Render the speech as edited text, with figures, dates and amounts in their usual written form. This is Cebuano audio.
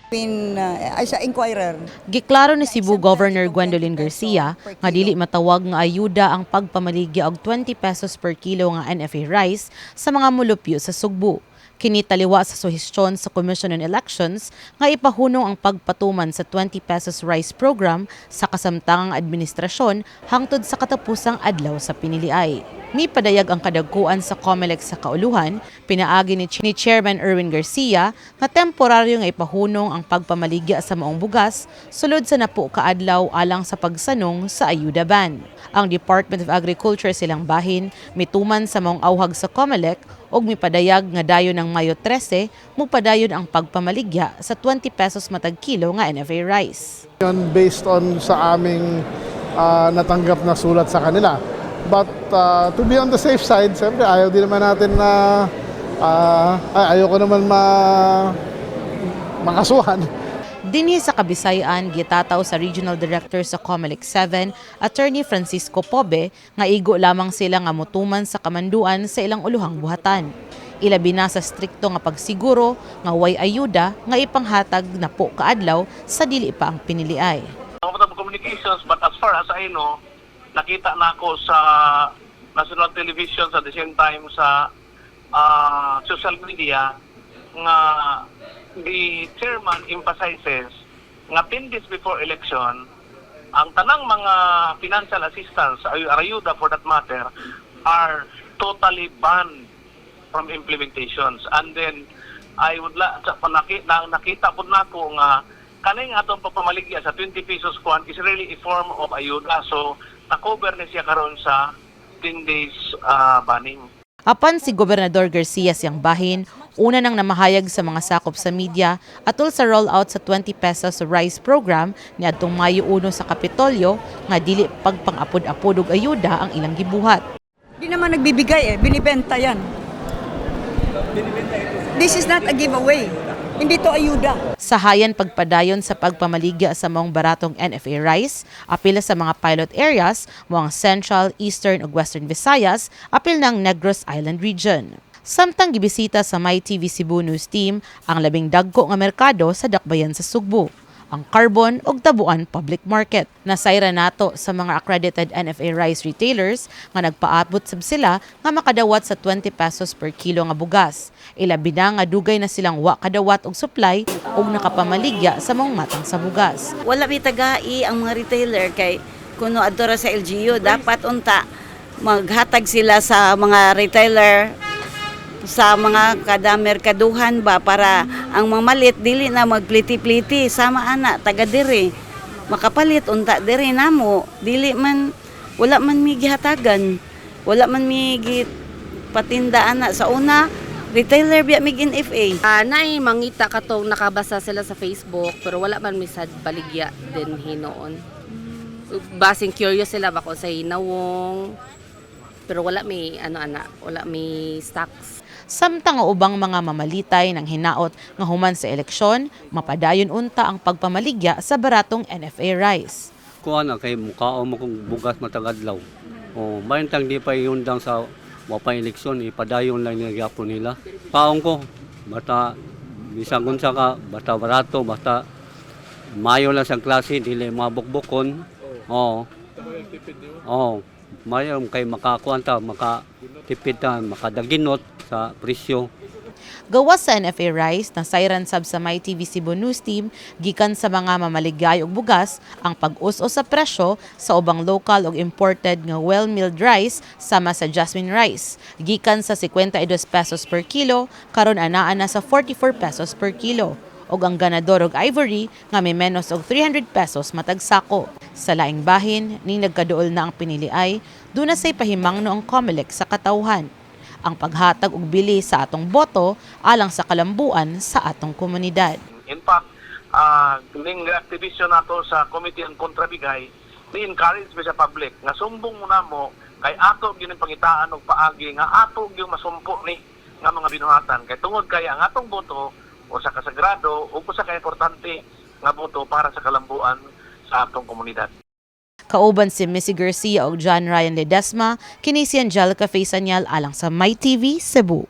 Ay, sa Inquirer. Giklaro ni Cebu Governor Gwendolyn Garcia nga dili matawag nga ayuda ang pagpamaligya og 20 pesos per kilo nga NFA rice sa mga mulupyo sa Sugbo. Kini taliwa sa suhestyon sa Commission on Elections nga ipahunong ang pagpatuman sa 20 pesos rice program sa kasamtangang administrasyon hangtod sa katapusang adlaw sa piniliay. Mipadayag ang kadagkuan sa COMELEC sa kauluhan, pinaagi ni Chairman Erwin Garcia, nga temporaryo nga ipahunong ang pagpamaligya sa maong bugas sulod sa napo kaadlaw alang sa pagsanong sa ayuda ban. Ang Department of Agriculture silang bahin mituman sa maong awhag sa COMELEC ug mipadayag nga dayon ng Mayo 13 mupadayon ang pagpamaligya sa 20 pesos matag kilo nga NFA rice. Yun, based on sa aming natanggap na sulat sa kanila. But to be on the safe side, siyempre ayaw din naman natin na ay, ayaw ko naman makasuhan. Dinhi sa Kabisayan, gitataw sa Regional Director sa COMELEC 7, Attorney Francisco Pobe, nga igo lamang sila nga mutuman sa kamanduan sa ilang uluhang buhatan. Ilabi na sa strikto nga pagsiguro nga way ayuda nga ipanghatag na po kaadlaw sa dili pa ang piniliay. Ang mga communications, but as far as I know, nakita na ako sa national television, sa the same time sa social media nga the chairman emphasizes nga 10 days before election, ang tanang mga financial assistance, ayuda for that matter, are totally banned from implementations. And then, I would la, sa, nakita po nako nga kaning atong pagpamaligya sa 20 pesos kuan is really a form of ayuda. So, na-cover ni siya karon sa 10 days banning. Apan si Gobernador Garcia siyang bahin, una nang namahayag sa mga sakop sa media atol sa rollout sa 20 pesos rice program niadtong Mayo 1 sa Kapitolyo nga dili pagpang-apod-apod og ayuda ang ilang gibuhat. Di naman nagbibigay eh, binibenta yan. This is not a giveaway. Hindi to ayuda. Sahayan pagpadayon sa pagpamaligya sa maong baratong NFA rice, apil sa mga pilot areas mo ang Central, Eastern ug Western Visayas, apil ng Negros Island Region. Samtang gibisita sa MyTV Cebu News Team ang labing dagko nga merkado sa dakbayan sa Sugbo, ang Carbon ug Tabuan Public Market. Nasayra nato sa mga accredited NFA rice retailers nga nagpaabot sab sila nga makadawat sa 20 pesos per kilo nga bugas. Ilabi na nga dugay na silang wa kadawat og supply ug nakapamaligya sa maong matang sa bugas. Wala mi tagai ang mga retailer kay kuno adto ra sa LGU. Dapat unta maghatag sila sa mga retailer sa mga kada merkaduhan ba, para ang mamalit dili na magpliti-pliti sama ana taga diri, makapalit unta diri namo. Dili man, wala man mi gihatagan, wala man mi patinda ana. Sa una, retailer biya mig NFA. Naay mangita katong nakabasa sila sa Facebook, pero wala man mi sad baligya din hinoon. Basing curious sila ba kung sa hinawong, pero wala may ano ana, wala may stocks. Samtang ang ubang mga mamalitay ng hinaot nga human sa eleksyon, mapadayon unta ang pagpamaligya sa baratong NFA rice. Kuha na kay mukhaon mo kung bugas matag adlaw. O mayntang di pa iundang sa wapay eleksyon, ipadayon lang nila gyapon nila. Kaon ko, basta bisan unsa ka, basta barato, basta mayo lang sa klase, dili mabukbukon. Oo. Oo. Mayo kay makakuan ta, makatipid ta, makadaginot sa presyo. Gawas sa NFA rice, nasayran sab sa MyTV Cebu News Team gikan sa mga mamaligay og bugas ang pag-us-os sa presyo sa ubang local ug imported nga well-milled rice sama sa jasmine rice. Gikan sa 52 pesos per kilo, karon anaa na sa 44 pesos per kilo, ug ang ganador og ivory nga may menos og 300 pesos matag sako. Sa laing bahin, ning nagkaduol na ang piniliay, duna say pahimangno ang COMELEC sa katawhan: ang paghatag og bili sa atong boto alang sa kalambuan sa atong komunidad. In fact, ning reactivation nato sa Committee on Kontrabigay, ni-encourage mi sa public nga sumbong mo namo kay ato gyud ang pangitaan og paagi nga ato gyud masumpo ni nga mga binuhatan, kay tungod kay ang atong boto usa ka sagrado ug usa ka importante nga boto para sa kalambuan sa atong komunidad. Kauban si Missy Garcia ug John Ryan Ledesma, kini si Angelica Faisanial alang sa MyTV Cebu.